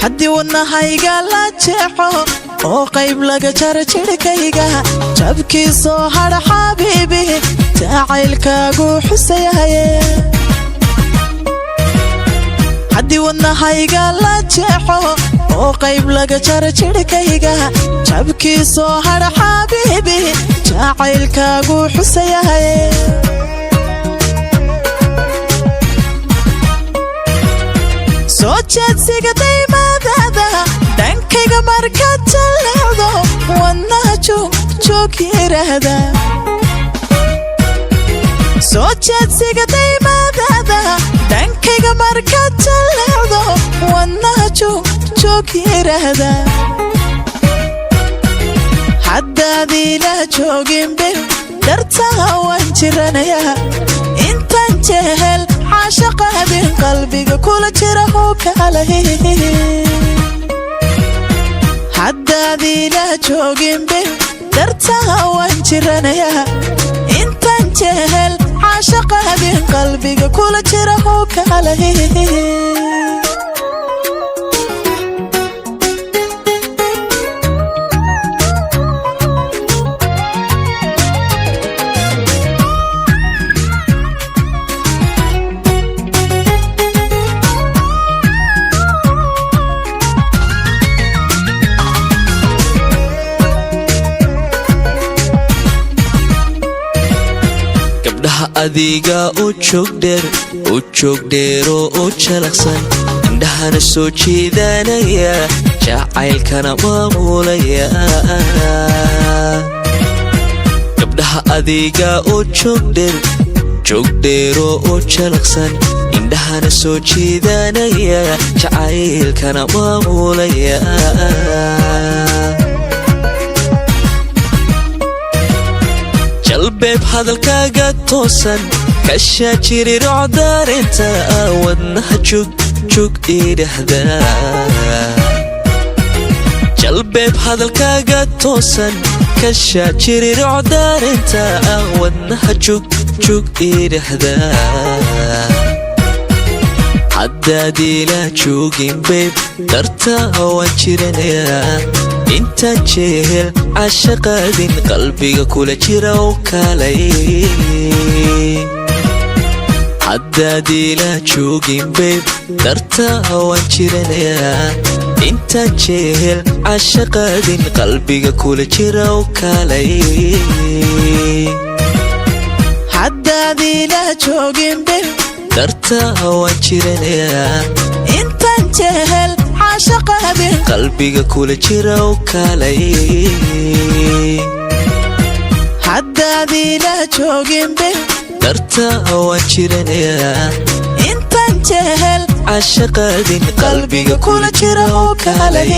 Haddii wadnahayga la jeexo oo qayb laga jaro jidhkayga, jabkii soo hadha, xabiibi, jacaylkaagu xusayahaye. Haddii wadnahayga la jeexo oo qayb laga jaro jidhkayga, jabkii soo hadha, xabiibi, jacaylkaagu xusayahaye. Soo jeedsiga daymadada dhankayga markaad jalleecdo, wadnaha joogjoog yidhaahda. Soo jeedsiga daymadada dhankayga markaad jalleecdo, wadnaha joogjoog yidhaahda. Haddaad ila jooginbe, dartaha waan jiranayaa. Intaan jehel caashaqaadin, qalbiga kula jira hukaalay. Haddaad ila jooginbe, dartaha waan jiranayaa. Intaan jehel caashaqaadin, qalbiga kula jira hukaalay. Gabdhaha adiga u joogdheer, u joogdheeroo u jalaqsan, indhahana soo jeedanaya, jacaylkana maamulaya. Gabdhaha adiga u joogdheer, joogdheeroo u jalaqsan, indhahana soo jeedanaya, jacaylkana maamulaya. Jalbeeb hadalkaaga toosan, kashaa jirirocdarinta, wadnaha jugjug idhahda. Jalbeeb hadalkaaga toosan, kashaa jirirocdarinta, wadnaha jugjug idhahda. Haddaad ila joogin, babe, dartaa waan jiranayaa. Intaan jehel cashaqaadin, qalbiga kula jira u kaalay. Haddaad ila joogin, babe, dartaa waan jiranayaa. Intaan jehel cashaqaadin, qalbiga kula jira u kaalay. Haddaad ila jooginbe, Dartaa waan jiranayaa. Intaan jehel caashaqaadin, qalbiga kula jira u kaalay. Haddaad ila jooginbe, Dartaa waan jiranayaa. Intaan jehel cashaqaadin, qalbiga kula jira u kaalay.